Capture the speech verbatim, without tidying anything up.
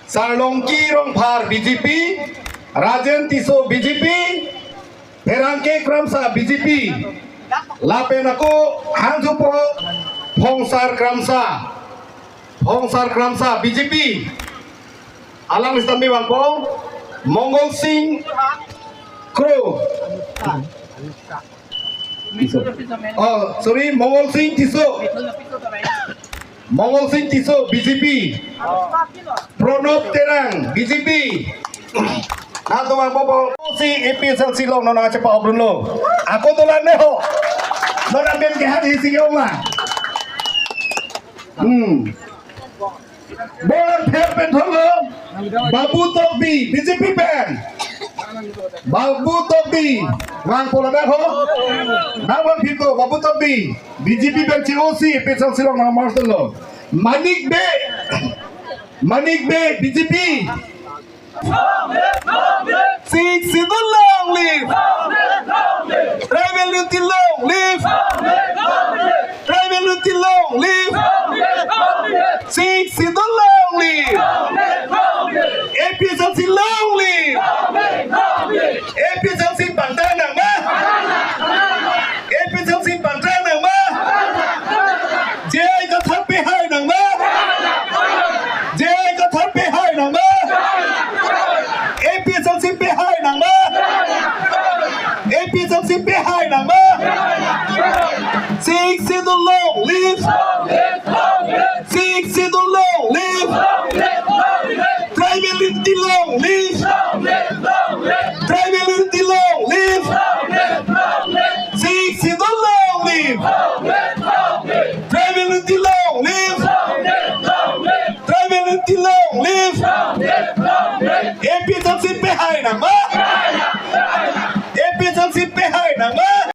Sarlongki Rongphar B J P, Rajen Tisso B J P, Pherangke Kramsa B J P, lapen ako hangjupo Phongsar Kramsa, Phongsar Kramsa B J P, alang sitame bangpo Mongol Sing Kro. Oh, sorry, Mongol Sing Tisso. Mongol Sing Tisso, B J P. Pranab Terang, B J P. Nangtum bangpo, si A P H L C along non nangchepa-ok dunlo. Ako dolang ne ho. Non amen kehang isi ke oma. Hmm. Bolang pher pen tholo. Babu Tokbi, B J P pen. Babu Tokbi. Vangpo la ho. Nang vangphitpo, Babu Tokbi. B J P pen che-o si A P H L C along nang mars lo. Manik Bey. Manik Bey, B J P. Sixth Schedule long live! Tribal unity long live! Tribal unity long live! Sixth Schedule long live! A P H L C long live! A P H L C pangthang nang ma? A P H L C pangthang nang ma? J I Kathar pehai nang ma? J I Kathar pehai nang ma? A P H L C pehai nang ma? A P H L C pehai nang ma? Sixth Schedule long live! Sixth Schedule long live! Tribal unity long live! Tribal unity long live! Sixth Schedule long live! Tribal unity long live! Tribal unity long live! A P H L C pehai nang ma? A P H L C pehai nang ma?